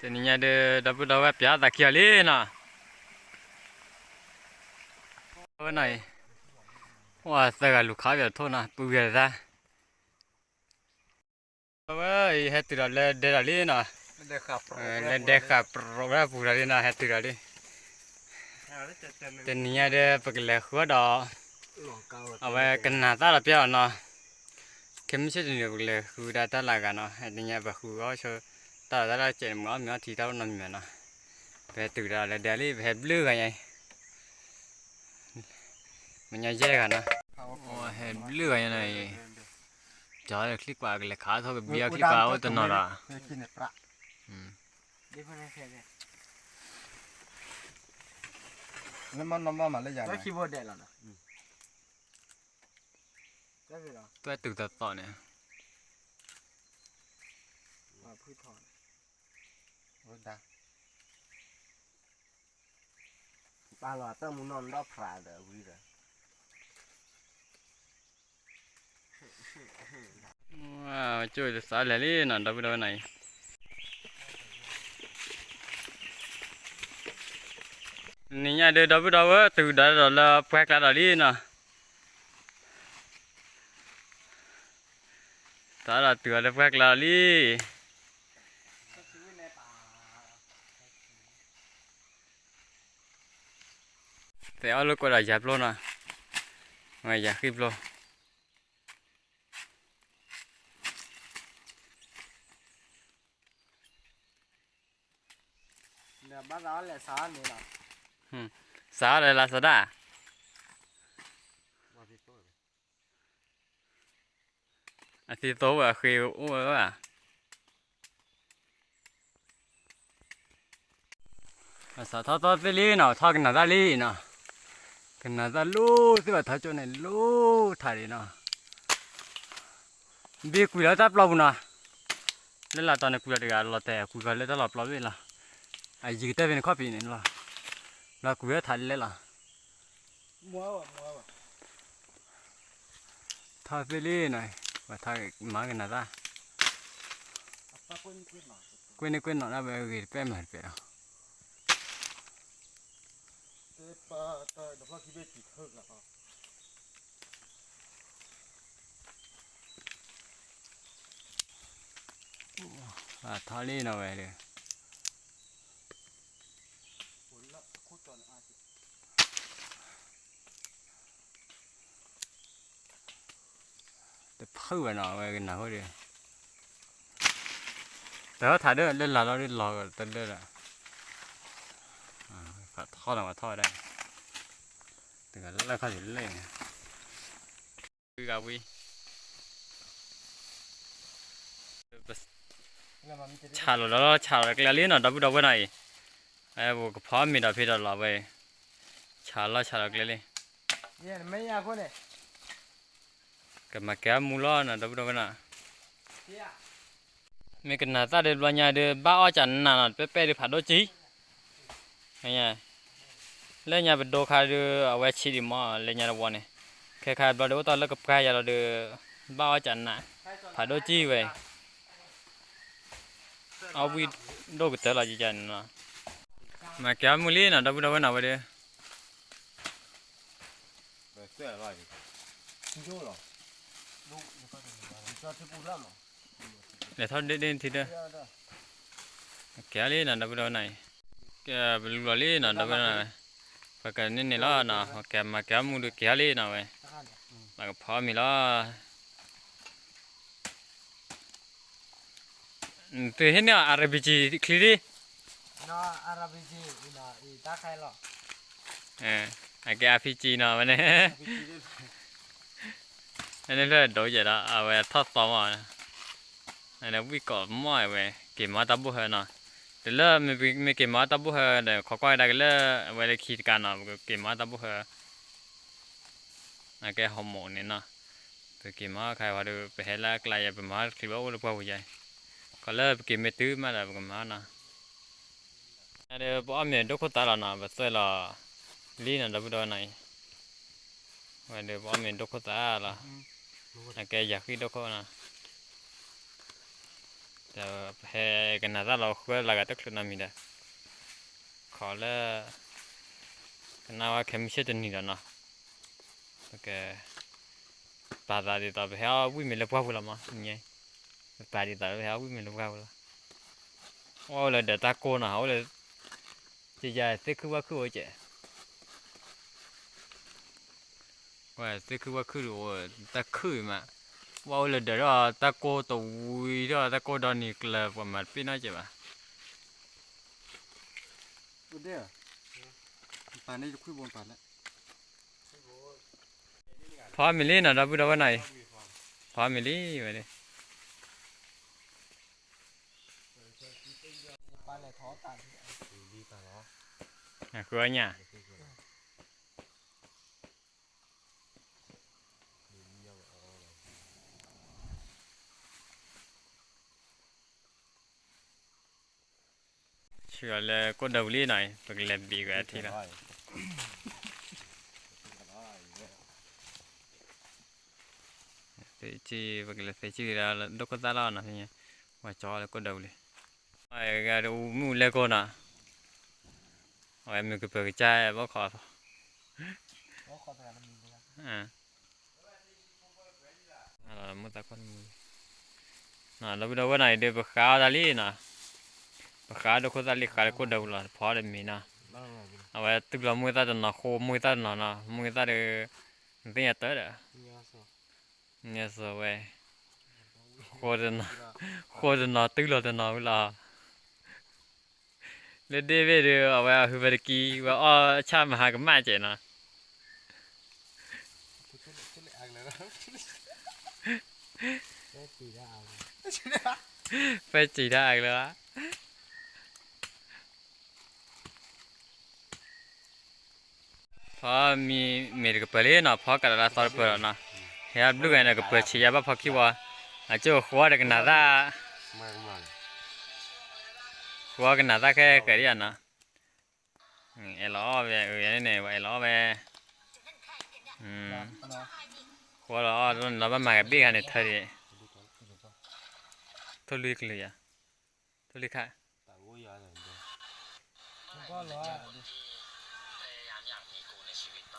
တနံၤညါဒုး ဒီပုၢ်ဒီဝဲၢ်ပျၢ်သးခံအီၤလံနီၤ, ဝဲနီၤအံၤ, ဝဲသၢဂၤလူၤခးပၠးထိၣ်နီၤ ပုၢ်ဝဲၢ်သၢ ဝဲအံၤဟဲတုၤဒီးလၢဒဲဒီးလံနီၤ, လၢဒဲဃာ်ပြိးဝဲပူၤဒီးလံနီၤ ဟဲတုၤဒီးလံ, တနံၤညါဒုး ပကလဲၤဃုအီၣ်ဒီး အဝဲကနၣ်သၣ်ဒီးပျၢ်အီၤနီၤ, ခဲမုၢ်ဆ့ၣ်တနံၤ ပကလဲၤဃုဒၣ်တၢ်လၢအဂၤနီၤ, တနံၤညါပဃုအီၣ်ဆိ တၢ်လီၢ်တၢ်လီၢ်ကဲးမုာ်အီၣ်မ့ၤအီထံတၢ်အိၣ်နီတမံၤနီၤ, ပဟဲတုၤဒီးလၢဒဲလံ ပဟဲဘျုးဂၤညါအံၤ မ့ၢ်ညါယဲၢ်ဂၤနီၤ, ဟဲဘျုးဂၤညါနီၤအံၤ, ကၠီချံကွၢ်ကလဲၤခးထီၣ်ကဘံအီၣ်ချံကွၢ်အိၣ်တနီၤဒီး, လၢမနီၢ်ဘၣ်မးလၢယၤ တွဲတုၤသီသီန့ၣ် ပာ်လီၤတၢ်မူနီၢ်ဒီဖျးဒီးဝံၤဒီး ကၠိၣ်တသးလဲၤလံနီၤ ဒီပုၢ်ဒီဝဲၢ်နီၤအံၤ, နံၤညါဒုး ဒီပုၢ်ဒီဝဲၢ်တုၤဒၣ်ဒီးလၢပှၢ်ကျါဒီးလံနီၤ, သးဒီးတုၤအီၤလၢပှၢ်ကျါဒီးလံ သဲးအီၣ်လိာ်ကွဲဒီးယၤပျိနီၤ, ယၤဃံပျိ, ဘၣ်သးအီၣ်လဲၤစးန့ၣ်လီၤ, စးအီၣ်လၢ Lazada, အသံသိဝဲအဃ့အိၣ်ဝဲဘၣ်. အစးထီၣ်သီသ့ၣ်လံနီၤ, ထီၣ်ကနၣ်သၣ်လံနီၤ, ကနၣ်သၣ်လိၣ်သ့ၣ်ဘၣ်ထီၣ်ကၠိန့ၣ် လိၣ်ထးဒံးနီၤ, ဘ့ၣ်ကွံာ်လီၤတၢ်ပျီပူၤနီၤ, လၢလာ်တီၤန့ၣ်ကွံာ်လီၤတဂၤလီၤတဲာ် ကွံာ်ဃီလၢတၢ်လီၤပျီဘ့ၣ်လီၤ, အယံၤကတၢၢ်ဖဲန့ၣ်ခီၣ်ဖံးန့ၣ်လီၤ, လီၤကွံာ်ဝဲထးလဲၣ်လီၤ. ထီၣ်သ့ၣ်လံနီၤ, ပှၤထီၣ်မၤကနၣ်သၣ်, ကွ့ၢ်န့ၣ်ကွ့ၢ်နီၤဒၣ်ဝဲဂ့ၤတပဲၢ်မၤတပဲၢ်ဒီး ထီၣ်လံနီၤဝဲဒီး တဖုၣ်ဘၣ်နီၤ အဝဲကနၢ်ဟိဒီး တဟီထးဒီး လၢလာ်လီၤဒီးလီၤတလၢဒီး ထီၣ်လီၤဝဲထီၣ်ဝဲဒၣ် တဂၤလၢခီၣ်ထံးလၢ ဂၤဝံၤ ဆးလီၤဒီးလီၤ ဆးလီၤကျဲလံနီၤ ဒီပုၢ်ဒီဝဲၢ်နီၤအံၤ, ပကဖီမ့ၤဒီးဖံဒီးလီၤဝဲ, ဆးလီၤဆးလီၤကျဲလံ, ကမၤကဲအမူလီၤနီၤ ဒီပုၢ်ဒီဝဲၢ်နီၤ, မ့ၢ်ကနၣ်သၣ်ဒီးဘျီညါဒီး ဘၣ်အီၣ်ကနၣ်နီၤ ပဲပဲဒီးဖးဒိၣ်ကံ လၢညါပဒိခါဒုး အဝဲဆံးဒံးမး လၢညါတဝီန့ၣ်, ခဲခါဘျီဒီး အိၣ်တ့ၢ်လၢကပှၢ်ယၤလီၤဒီး ဘၣ်အီၣ်ကနၣ် ဖးဒိၣ်ကံဝဲ, အီၣ်ဝံၣ်ဒိၣ်ကတၢၢ်လီၤ ယကန့ၣ်နီၤ, မၤကဲအမူလံနီၤ ဒီပုၢ်ဒီဝဲၢ်နီၤဝဲဒီး လဲၤထီၣ်ဒ့ဒ့ထံဒၢ, ကဲလံနီၤ ဒီပုၢ်ဒီဝဲၢ်နီၤအံၤ, ကဲပလူလီၤလံနီၤ ဒီပုၢ်ဒီဝဲၢ်နီၤ, ပကန့ၢ်န့ၣ်လီၤနီၤ ပကမၤကဲအမူဒီးကဲလံနီၤဝဲ, ပကဖီမ့ၤလီၤ. သုဟ့ၣ်န့ၢ်အီၤ RPG ချံလံ, အကဲ RPG နီၤဝဲန့ၣ်, န့ၣ်ဖျၢၣ်ဒိးယဲၢ်ဒီး အဝဲထီၣ်သီမး, ဝံၣ်ကိးမီၢ်ဝဲ က့ၤမၤတၢ်ဘိၣ်ဟၢနီၤ, တလၢမ့ၢ်က့ၤမၤတၢ်ဘိၣ်ဟၢဒီး ခိးကွၢ်ကဒါက့ၤလၢ အဝဲလၢခံတကးနီၤ ပက့ၤမၤတၢ်ဘိၣ်ဟၢ အကဲဟီၣ်မိၣ်န့ၣ်နီၤ, ပက့ၤမၤခါဝဲဒီး ပဟဲလၢအကျါယဲ ပမၤတချုးဘၣ်အိၣ်လၢပှၢ်ပူၤယဲ, ကီးလၢပက့ၤမ့ၢ်တုၤမးဒီး ပကမၤနီၤ, ဒီးပအီၣ်မ့ၤဒိၣ်ခိၣ်သးလီၤနီၤ ပသွဲၣ်လီၤလံနီၤ ဒီပုၢ်ဒီဝဲၢ်နီၤအံၤ, ဝဲဒီးပအီၣ်မ့ၤဒိၣ်ခိၣ်သးလီၤ, အကဲယၤဃံဒိၣ်ခိၣ်နီၤ. ဒီးပဟဲကနၣ်သၣ်လီၤဃၢလၢဂၤတချုးနီတမံၤဒီး, ခီလၢ ကနၣ်ဝဲခဲမုၢ်ဆ့ၣ်တနံၤဒီးနီၤ, ပက ပာ်သးဒ်သိးပဟဲအီၣ်ဝံၣ်မ့ၤလၢပှၢ်ပူၤလီၤမး, ပပာ်ဒ်သိးပဟဲအီၣ်ဝံၣ်မ့ၤလၢပှၢ်ပူၤလီၤ. အိၣ်လၢဒီးတၢ်ကိၢ်နီၤ, အိၣ်လၢ ကယၤသ့ၣ်ခုၣ်ဝၣ်ခုၣ်အိၣ်ကဲး ဝဲသ့ၣ်ခုၣ်ဝၣ်ခုၣ်ဒုးအိၣ်တၢ်ခုၣ်အံၤမး, ဝဲအိၣ်လၢဒီးဒီးတၢ်ကိၢ်တဝံၤဒီးတၢ်ကိၢ်ဒီနံၤကျၢၤ ပှၤမၤတပ့ၢ်နီတစဲးဘၣ်. ဖီမ့ၤလံနီၤ ဒီပုၢ်ဒီဝဲၢ်နီၤအံၤ, ဖီမ့ၤလံဝဲဒၣ် ဃုအီၣ်ညၣ် ဆှၢလၢကိၣ်ဒၢပူၤလံနီၤ, ပကလဲၤဘ့ၣ်ကွံာ်အထံလီၤ. သ့ၣ်ဆံၣ် ပကလဲၤသ့ၣ်ဆံၣ်လီၤ ဒိၣ်ခိၣ်သၣ်လီၤနီၤ, ပှၤကၠီလၢကိၣ်ဒၢပူၤလံ. မုၢ်လဲၢ်ကိၢ်နီၤ, အဝဲမုၢ်ကပၢၤကစၢ်ဘီၣ်ခီ မုၢ်သၣ်ခိၣ်မူၤ ဒီပုၢ်ဒီဝဲၢ်နီၤအံၤဒီး ပဃးအီၣ်တၢ်လံနီၤ, ပဃးဒိၣ်ခိၣ်သၣ်လံ ဃးလၢကိၣ်ဒၢပူၤလီၤ ဖီဒီးမ့ၤနီၤ, အဝဲတုၤလီၤမုၢ်သၣ်တနီၤ ဃိမုၢ်သၣ်တနီၤနီၤ, မုၢ်သၣ်ဒီး န့ၣ်စီၤဝဲ ဃိတနီၤတုၤလီၤတနီၤဝံၤလီၤ. လၢဒ့ၣ်ဘ့ၣ်ဒီး အဝဲအဟုဝဲတကံ ဝဲအီၣ်ဆၣ်မဟါကမၣ်ကဲးနီၤ, ပဲစံးတၢ်အကလၢာ်ဘၣ်. ဖီမ့ၤ မ့ၤတကပၢၤလံနီၤ, ဖီကးလီၤလၢသီတပၢၤလီၤနီၤ, ဟဲဘျုးဂၤန့ၣ် ကပၢၤဆံးယါဘၣ်ဖီခံဝီ, အကၠိၣ်ဃိဒီးကနၣ်သၣ်, ဃိကနၣ်သၣ်ခဲကဲးဒ်ယါနီၤ, အဲၣ်လီၤအီၣ်ဝဲ အန့ၣ်န့ၣ် အဲၣ်လီၤအီၣ်ဝဲ, ဃိလီၤအီၣ်လီၤဘၣ်မၤကဘ့ၣ်ဂၤန့ၣ်ထၢဒံး, ထိၣ်လွံၢ်ကလုာ်ယါ, ထိၣ်လွံၢ်ခါ ပအီ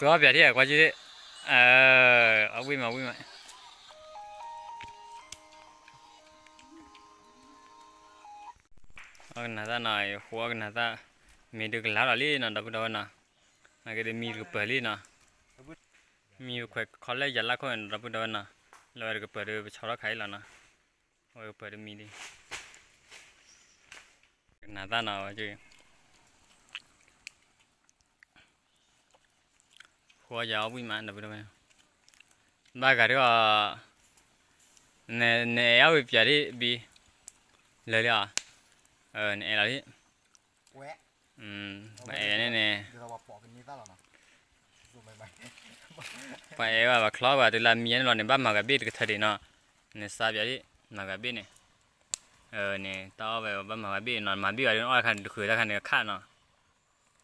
ၣ်ပၠးဒ်ကွၢ်က့, အဝံၣ်မး ဝံၣ်မး, အီၣ်ကနၣ်သၣ်နီၤ, ဃိအီၣ်ကနၣ်သၣ်, မ့ၢ်ဒုးကလၤလီၤလံနီၤ ဒီပုၢ်ဒီဝဲၢ်နီၤ, နာ်က့ဒီးမံၤတကပၢၤလံနီၤ, မံၤပခွဲးခီလၢယၤလၢခိၣ်န့ၣ် ဒီပုၢ်ဒီဝဲၢ်နီၤ, လၢဝဲတကပၢၤဒီးပဆီထီၣ်ခးအံၤလီၤနီၤ, အဝဲကပၢၤတမံၤလံ ကနၣ်သၣ်နီၤ, ဃိယၤအီၣ်ဝံၣ်မး ဒီပုၢ်ဒီဝဲၢ်, ဘၣ်ဂၤဒ်အီၤ, နအဲၣ်အီၣ်ဝံၣ်ပၠးဒ်ဘံ, လၢာ်လံအီၤ, နအဲၣ်လီၤလံ, ပှၤအဲၣ်န့ၣ်န့ၣ် ပှၤအဲၣ်ဘၣ်ပှၤချီဘၣ်တုၤလၢမံၤန့ၣ်လီၤန့ၣ် ဘၣ်မၤဂၤဘ့ၣ်တကထၢဒံးနီၤ, နစါပၠးဒ်, မၤဂၤဘ့ၣ်န့ၣ်, န့ၣ် တၢ်အီၣ်ဝဲဘၣ်မၤဂၤဘ့ၣ်နီၤ, မၤဘ့ၣ်အီၤဒ်အီၣ်တခါန့ၣ် တဃုာ်တၢ်ခါန့ၣ်ခးနီၤ,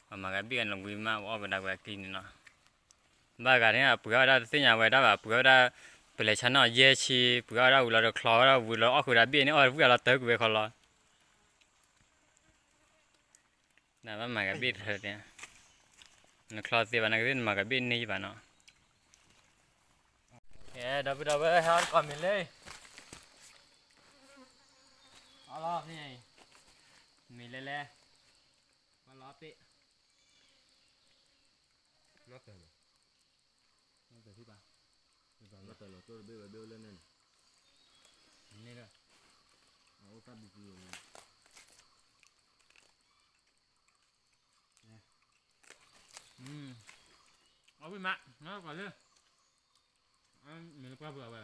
ပှၤမၤဂၤဘ့ၣ်ဂၤန့ၣ်ဝံၤမး ပှၤအီၣ်ကဒါကွံာ်အကံန့ၣ်နီၤ, ဘၣ်ဂၤန့ၣ် ပှ့ၤအီၣ်ဝဲဒၣ်တသ့ၣ်ညါဝဲဒၣ်ဘၣ်, ပှ့ၤဝဲဒၣ်, ပလဲၤဆါန့ၢ်အီၤယဲၢ်ဆံ, ပှ့ၤအီၣ်ဝဲဒၣ်ဝံၤလီၤဒီးချီဝဲဒၣ်ဝံၤလီၤအီၣ်ဃုာ်ဒီးဘ့ၣ်န့ၣ် အီၣ်ဝံၤအလီၤတၢ်ကွံာ်ဝဲခီလီၤ နဘၣ်မၤကဘ့ၣ်တထၢန့ၣ်, နချီသ့ဘၣ် နကသ့ၣ်နမၤကဘ့ၣ်န့ၢ်ယဘၣ်နီၤ, ကဲ ဒီပုၢ်ဒီဝဲၢ် ဟဲအီၣ်တကိးမ့ၤလံ, အီၣ်လီၤဖဲညါအံၤ, မ့ၤလဲၤလဲၤ, ပှၤလီၤအီၣ်ပ့ၣ် အဝံၣ်မး နကွၢ်လၢ မ့ၢ်နကွၢ်ပှၤဝဲ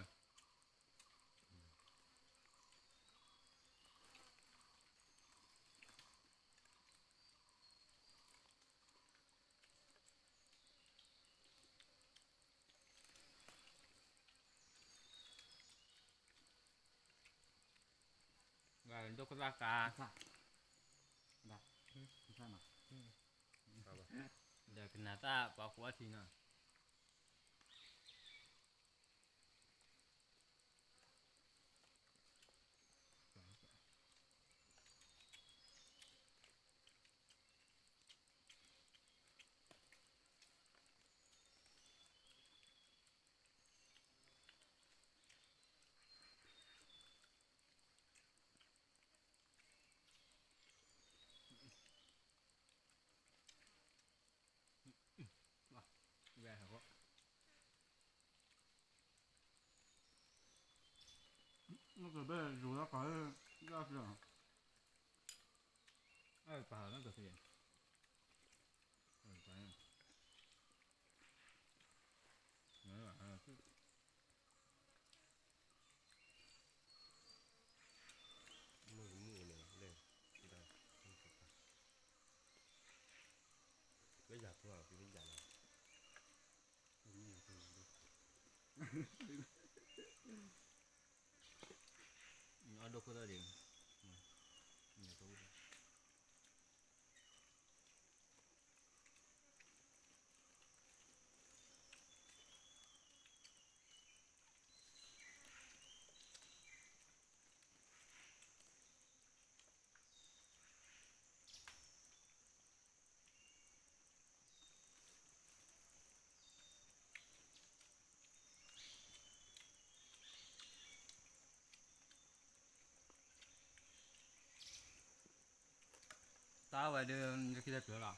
ဒိၣ်ကသၣ်ကါ ဒီးကနၣ်သၣ်ပှၤဃိအထံနီၤ. ကဘဲၣ်ယိၤလၢကီၢ်လၢ ဒၣ်ဖျၢၣ်, အပာ်လီၤနီၢ်ကီၢ်သ့ၣ်, မုၢ်မုၢ်န့ၣ်လီၤ, လၢ, လၢယၤဖိအီၤ လၢယၤလီၤ, အီၣ်ဒိၣ်ခိၣ်သၣ်ဒံး, တၢ်ဝဲဒၣ် ယခံတၢ်ပျၢၤလီၤ,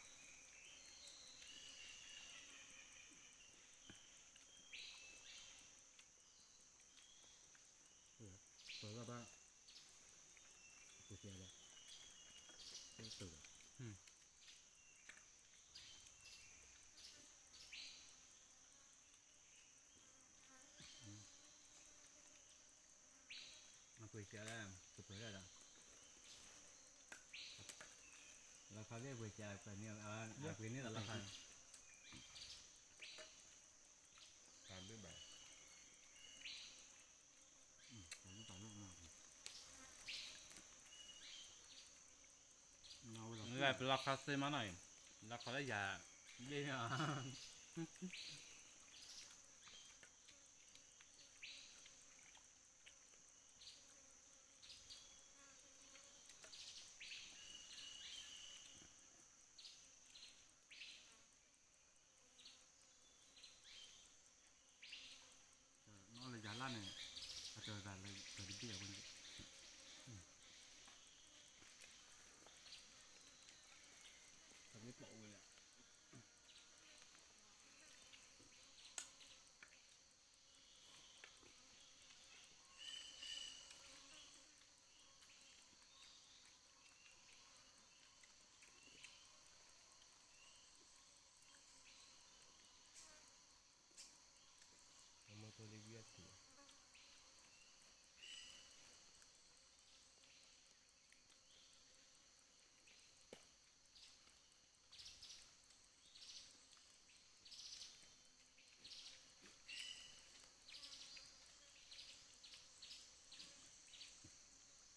ပၢၤလီၤဘၣ်, ပူၤစဲးလီၤ, ပၢၤလီၤ, အပှ့ၤစးလၢ ကပၢၤလၢဒီး, လီၤခီသ့ၣ်အပှ့ၤစး ပှ့ၤန့ၢ်, ပှ့ၤန့ၢ်လီၤလီၤခီ, တၢ်ဘၣ်ဘၣ်, လၢပလီၤခီသ့မးနီၤအံၤ, လီၤခီလၢယၤ, ဘ့ၣ်န့ၣ် နီၢ်လၢယၤလၢ်န့ၣ်, အတဂၤလၢတဘ့ၣ်အဝဲန့ၣ်, တၢ်မ့ၢ်ပီးဝဲလၢ အမ့ၢ်တိၢ်လၢဝံအထံ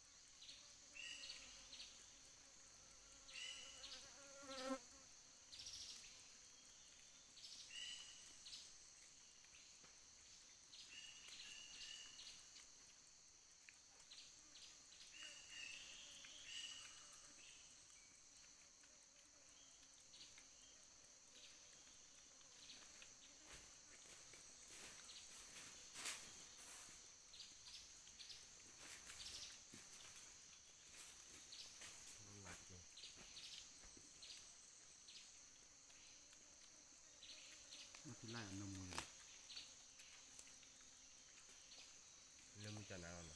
ၣ် လၢမုၢ်ကနၤလီၤနီၤ,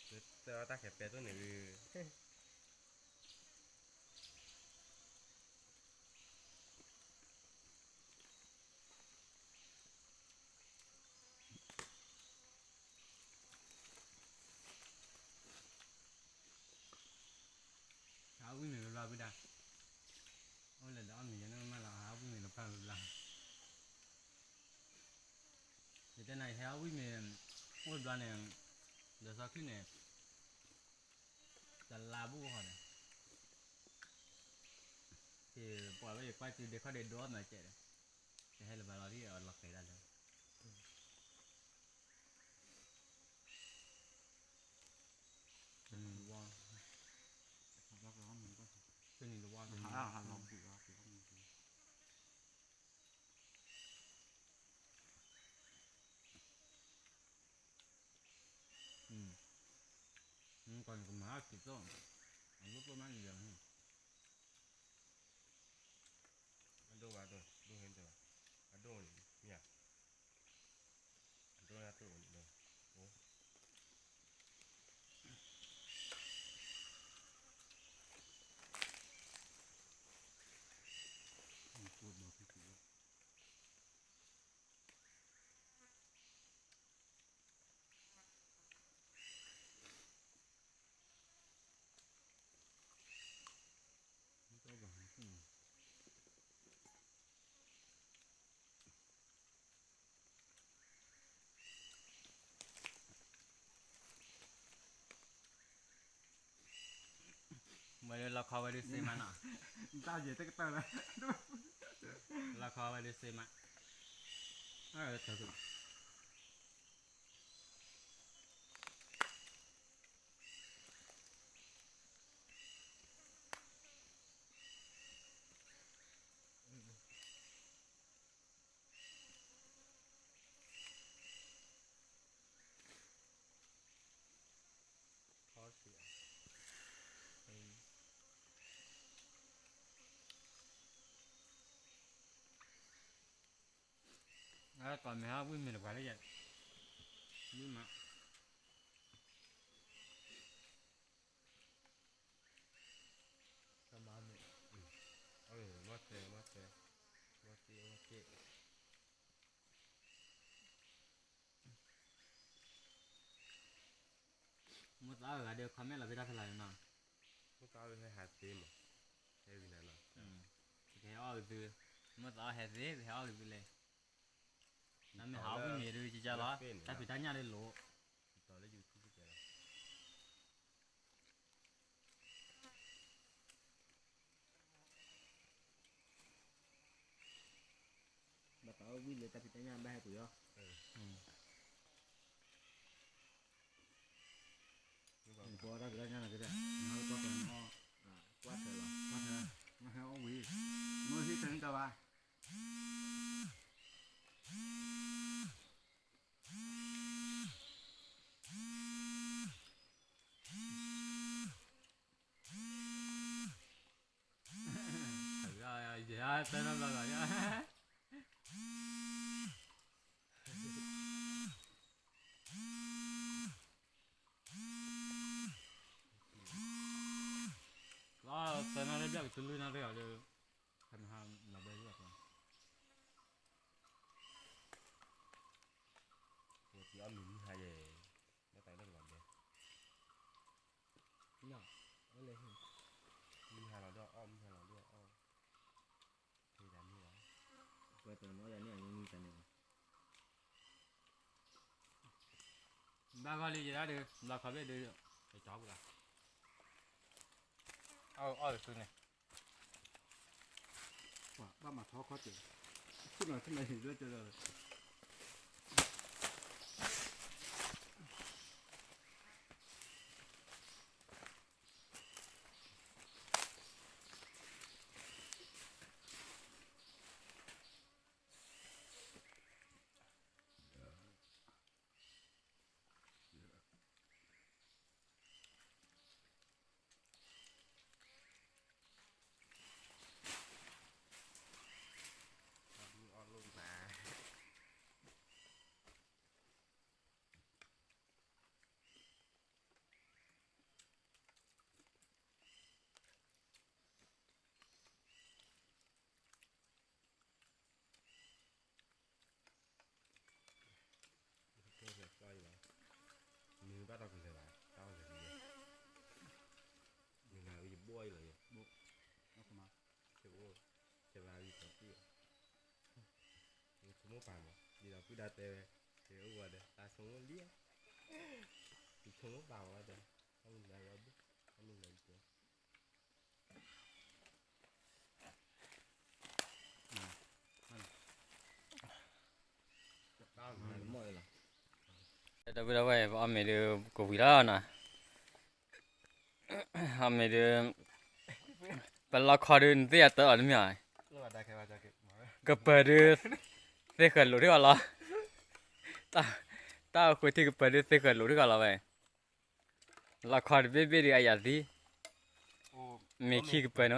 တဲအီၤတၢ်ခဲပဲတိၢ်န့ၣ်, ဟးဝံၣ်မ့ၤဘျီဘျီဝံၣ်ဒၣ်, အိၣ်လၢဒီးအီၣ်မ့ၤယဲန့ၣ်မးလီၤ, ဟးဝံၣ်မ့ၤလၢပျၢ်ဘျီဘျီ, ယတဲနၤ ယဟဲအီၣ်ဝံၣ်မ့ၤ, အိၣ်ဘျီန့ၣ်, ဒီးစီၤခုၣ်န့ၣ်, တလါဘူးဃီဒီး, ယပှၤဝဲယကွၢ်စုဒ့ခီၣ်ဒ့ဒိအီၣ်မးကဲးဒီး, ယဟဲလၢၤဘၣ်လီၤဒ်အီၤလီၤဃဲၤဒၣ်လၢ တနံၤတဝီ, တနံၤတဝီ, ကီၢ်န့ၣ်ကမၤအီၣ်စံးသိၣ်, အလိၣ်သိၣ်မးန့ၣ်ဒီး, အဒိၣ်ဘၣ်ဒိၣ်, ဒိၣ်ဟဲဒိၣ်ဘၣ်, အဒိၣ်န့ၣ်မ့ၢ်ဧါ, အဒိၣ်န့ၣ်အသိၣ်န့ၣ်, အိၣ် လီခီဝဲဒုးစ့မးနီၤ, တၢ်ယဲတကတၢၢ်လၢ, လီခီဝဲဒုးစ့မး, အၢ အကီၢ်မ့ၢ်ဟီဝံၣ်မ့ၢ်တပှၤလၢယဲ, ဝံၣ်မး, ကမၤမ့ၢ်, အဝဲမီၢ်တဲ မီၢ်တဲ, မီၢ်တဲ မီၢ်တဲ မိၢ်သးအီၣ်ဂၤဒီး comment လီၤဖဲတၢ်ဖဲလၢ်န့ၣ်နီၤ, မိၢ်သးအီၣ်ဟဲဟးသ့မး, ဟဲဂ့ၤနၤနီၤ, ကဟဲအီၣ်ကသု, မိၢ်သးအီၣ်ဟဲသ့ ကဟဲအီၣ်ကသုလဲၣ်, နမ့ၢ်ဟးအီၣ်ဝံၣ်မ့ၢ်ဒုးကကလီၤ, တၢ်ဖံးတၢ်ညၣ်ဒုးလိၤ, တီၤလၢ YouTube ကဲလီၤ ဘၣ်တၢ်အီၣ်ဝံၣ်လၢတၢ်ဖံးတၢ်ညၣ်ဘၣ်ဟဲပှ့ၤအီၤ, နကွၢ်တၢ်ဖံးတၢ်ညၣ်နၤကဒဲး, နကွၢ်ဖဲနအီၣ်, ကွၢ်ထဲလီၤ, ကွၢ်ထဲ, နဟဲအီၣ်ဝံၣ်, မ့ၢ်ဟံၣ်ထဲန့ၣ်တဘၣ် ယတဲနီတဘျီလီၤ, တဲနီတဘျီကတလုၢ်နီတဂၤလၢ, ခါနဟါလီၤဘဲလီၤ, ပှၤအီၣ်မ့ၤမုၢ်ဟါယဲၢ်, ဘၣ်တၢ်လၢကလီၤဘဲ, မုၢ်ဟါလီၤဒီးအီၣ် မုၢ်ဟါလီၤဒီးအီၣ်, ဖဲဒၣ်မ့ၢ်လီၤ, ပှၤတနီၤယၤန့ၣ်အမုၢ်တၢ်န့ၣ်လီၤ ဘၣ်ဂီၢ်လံယဲဒၣ်ဒီး လီခီဘ့ၣ်ဒီး ကၠီပူၤလီၤ, အီၣ်အီၣ်တစုန့ၣ်, ဘၣ်မၤထီခီၣ်စၢၤ, ခိၣ်နၢ်ခိၣ်နၢ်ဟံးလၢကၠီလီၤ. နဘၣ်တၢ်ကလဲၤဘၣ်, တၢ်အီၣ်လဲၤလံ, နယဘိၣ်အံၤလီၤယဲ, ကဲဘၣ်ဝံၤကီးတံၢ်, ယဆိကမိၣ်ပာ်မး, ဒ်သိးပုၢ်ဒါတဲဝဲ, ယအိၣ်ဝဲဒီး တၢ်ဆိကမိၣ်လံ, ယဆိကမိၣ်ပာ်ဝဲဒီး, တၢ်မုၢ်လၢ်ဝဲဘိၣ်, တၢ်မုၢ်လၢ်ယတဲ ဒီပုၢ်ဒီဝဲၢ် ပအီၣ်မ့ၤဒုးကဝံၤလီၤနီၤ, အီၣ်မ့ၤဒုး, ပလီခီဒုး နသ့ၣ်ညါတၢ်အီၤတမ့ၢ်ဧါ, ကပၢၤဒုး, သ့ၣ်ဃၢၤလိာ်ထံၣ်အီၤလီၤ, တၢ်အိၣ်ဃုထံၣ်ကပၢၤဒုးသ့ၣ်ဃၢၤလိာ်ထံၣ်အီၤလီၤဝဲ, လီခီဒုးဘ့ၣ်ဘ့ၣ်ဒုးအယၤသံ, မ့ၢ်ခံကပၢၤ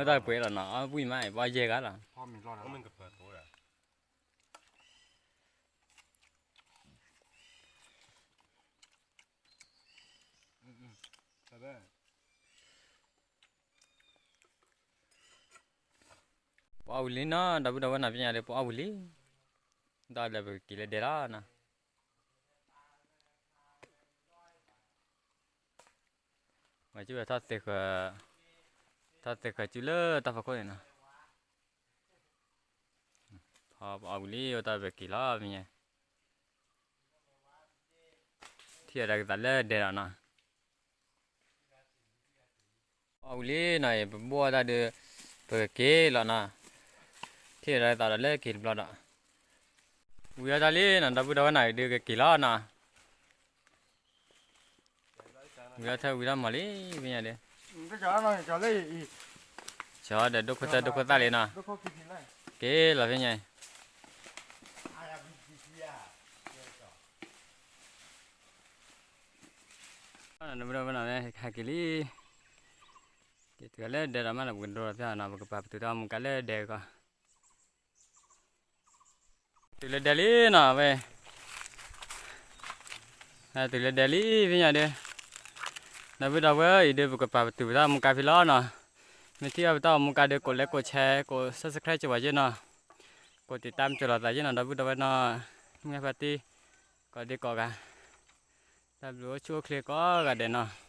န့ၣ် အိၣ်တၢ်ပှဲၤလီၤနီၤ, အီၣ်ဘှံးမး ပှၤယဲၢ်ဂၤလီၤ. ပအီၣ်ဝံၤလံနီၤ, ဒီပုၢ်ဒီဝဲၢ်နၤပညါဒီး ပအီၣ်ဝံၤလံ, ဒီးလၢပက့ၤလၢဒဲလီၤနီၤ. ဝဲက့ၤဝဲထီၣ်သ့ဃၢၤ, ထီၣ်သ့ဃၢၤစုလၢတၢ်ဖီခိၣ်န့ၣ်နီၤ, ပအီၣ်ဝံၤလံ အိၣ်တၢ်ပက့ၤလီၤမ့ၢ်ညါ, ထံၣ်အီၤဒီးကသးလၢဒဲလီၤနီၤ. အီၣ်ဝံၤလံနီၤ ပဘိၣ်အီၣ်တၢ်ဒုး ပကက့ၤလီၤနီၤ, ထံၣ်ဒီးသးဒီးလၢက့ၤတဘျီဒီး ဝံၤအီၣ်တၢ်လံနီၤ ဒီပုၢ်ဒီဝဲၢ်နီၤ ဒုးကက့ၤလီၤနီၤ, ဝံၤအီၣ်ထၢၣ်ဝံၤထီၣ်မီၤလံ ဖဲညါဒီး, ကၠီဒီးဒိၣ်ခိၣ်သၢဒိၣ်ခိၣ်သၣ်လံနီၤ, က့ၤလီၤဖဲညါအံၤ ဒီပုၢ်ဒီဝဲၢ်နီၤ ဟဲက့ၤလံ, က့ၤတုၤလၢဒဲဒီးမးနီၤ ပကဒိလီၤဖဲနီၤ ပကပာ်ပတုာ်တၢ်မူကါလၢဒဲကီး, တုၤလၢဒဲလံနီၤဝဲ, တုၤလၢဒဲလံဖဲညါဒီး, ဒီပုၢ်ဒီဝဲၢ်အံၤဒီး ပကပာ်ပတုာ်ပတၢ်မူကါဖဲလီၤနီၤ, မ့ၢ်ထံၣ်အီၣ်ပတၢ်မူကါဒီး ကိးလဲကိးဆဲး ကိး subscribe ကဝဲက့နီၤ, ကိး ติดตาม ကၠီၤလီၤသးက့နီၤ ဒီပုၢ်ဒီဝဲၢ်နီၤ, မုၢ်ဖါတံၢ် ကိးဒံကိးဂၤ, တၢ်ဘျုးအိၣ်ဆူၣ်အိၣ်ချ့ကိးဂၤဒဲးနီၤ